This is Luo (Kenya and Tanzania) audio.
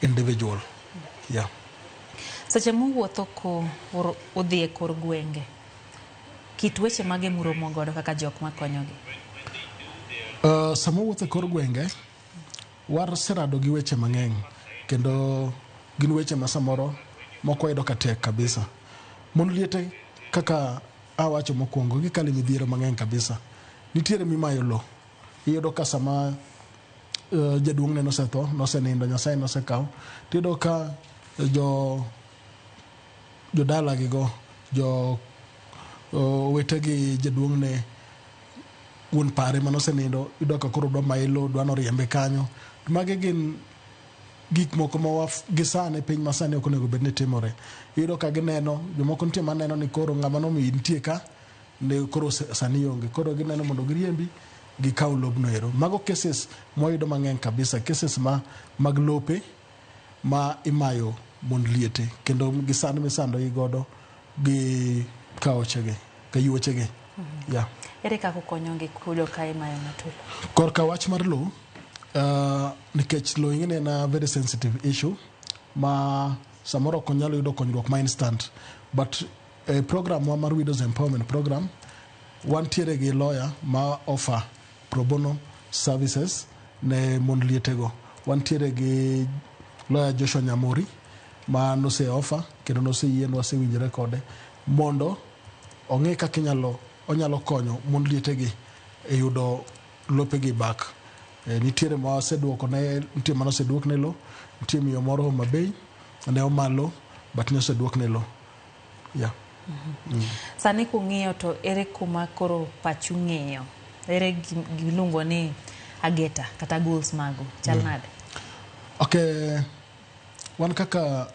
individual. Yeah. Seche muwuotho ko udhi e kor gwenge, kit weche mage muromo godo kaka jok makonyogi? Sama wuotho e kor gwenge, waserado gi weche mang'eny kendo gin weche ma samoro moko wayudo ka tek kabisa. Mond liete kaka awacho mokwongo gikalo e midhiero mang'eny kabisa. Nitiere mimayo lo. Iyudo ka sama jaduong'ne nosetho, nosenindo, Nyasaye nosekawo, tiyudo ka jo jodalagigo, jo owete gi jaduong'ne wuon pare manosenindo, iyudo ka koro dwa maye lo, dwa noriembe kanyo. Magi gin gik moko ma gi sani piny masani ok onego bed ni timore. Iyudo ka gineno, jomoko nitie maneno ni koro ng'ama nomiyi nitie ka, ne koro sani onge. Koro gineno mondo giriembi, gikaw lobno ero. Mago cases mwayudo mang'eny kabisa, cases ma mag lope ma imayo mond liete kendo gi sand misando gi godo gi kaochegi, kayuochegi. Yeah. Ere kaka ukonyogi yudo ka imayo ng'ato lo? Korka wach mar lo, nikech lo ing'e ni en a very sensitive issue ma samoro ok onyal yudo konyruok ma instant but e program wa mar Widows Empowerment Program wantiere gi lawyer ma offer pro bono services ne mond lietego. Wantiere gi lawyer Joshua Nyamori ma nose offer kendo noseyie wasewinjore kode mondo ong'e kaka inyalo onyalo konyo mond lietegi e yudo lopegi back. Nitiere ma waseduoko ne nitie mane oseduok ne lo, nitie miyo moro Homa Bay ne oma lo but ne oseduok ne lo. Yeah. Sani kung'iyo to ere kuma koro pachu ng'iyo? Ere gimiluongo ni agenda kata goals magu? Chal nade? Okay, wan kaka